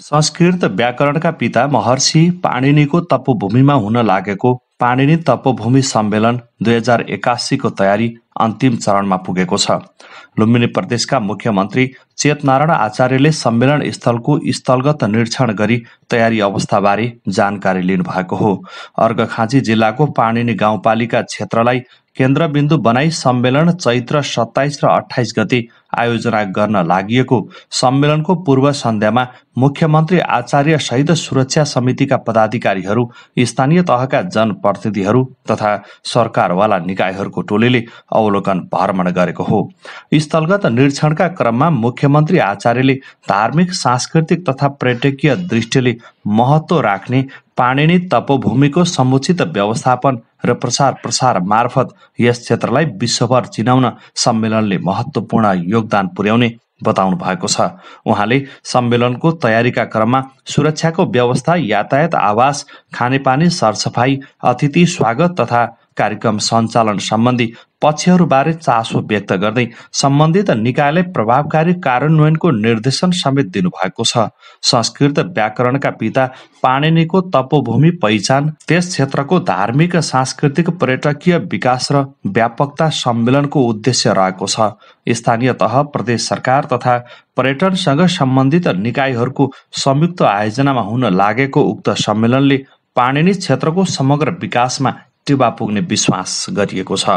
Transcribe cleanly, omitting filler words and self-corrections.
संस्कृत व्याकरणका पिता महर्षि पाणिनिको तपोभूमिमा हुन लागेको पाणिनि तपोभूमि सम्मेलन 2081को तयारी अन्तिम चरणमा पुगेको छ। लुम्बिनी प्रदेशका मुख्यमन्त्री चेतनारायण आचार्यले सम्मेलन स्थलको स्थलगत निरीक्षण गरी तयारी अवस्थाबारे जानकारी लिनुभएको हो। अर्घखाँची जिल्लाको पाणिनि गाउँपालिका क्षेत्रलाई केन्द्रबिन्दु बनाई सम्मेलन चैत्र 27 र 28 गते आयोजना गर्न लागिएको सम्मेलनको पूर्व सन्ध्यामा मुख्यमन्त्री आचार्य सहित सुरक्षा समितिका पदाधिकारीहरू, स्थानीय तहका जनप्रतिनिधिहरू तथा सरकारवाला निकायहरूको टोलीले अवलोकन भ्रमण गरेको हो। स्थलगत निरीक्षणका क्रममा मुख्यमन्त्री आचार्यले धार्मिक, सांस्कृतिक तथा पर्यटकीय दृष्टिले महत्त्व राख्ने पाणिनि तपोभूमिको समुचित व्यवस्थापन र प्रसार मार्फत यस क्षेत्रलाई विश्वभर चिनाउन सम्मेलनले महत्त्वपूर्ण योगदान पुर्याउने बताउनु भएको छ। उहाँले सम्मेलनको तयारीका क्रममा सुरक्षाको व्यवस्था, यातायात, आवास, खानेपानी, सरसफाई, अतिथि स्वागत तथा कार्यक्रम सञ्चालन सम्बन्धी पक्षहरूबारे चासो व्यक्त गर्दै सम्बन्धित निकायलाई प्रभावकारी कार्यान्वयनको निर्देशन समेत दिनुभएको छ। संस्कृत व्याकरणका पिता पाणिनिको तपोभूमि पहिचान, त्यस क्षेत्रको धार्मिक, सांस्कृतिक, पर्यटकीय विकास र व्यापकता सम्मेलनको उद्देश्य रहेको छ। स्थानीय तह, प्रदेश सरकार तथा पर्यटनसँग सम्बन्धित निकायहरूको संयुक्त आयोजनामा हुन लागेको उक्त सम्मेलनले पाणिनि क्षेत्रको समग्र विकासमा टेवा पुग्ने विश्वास गरिएको छ।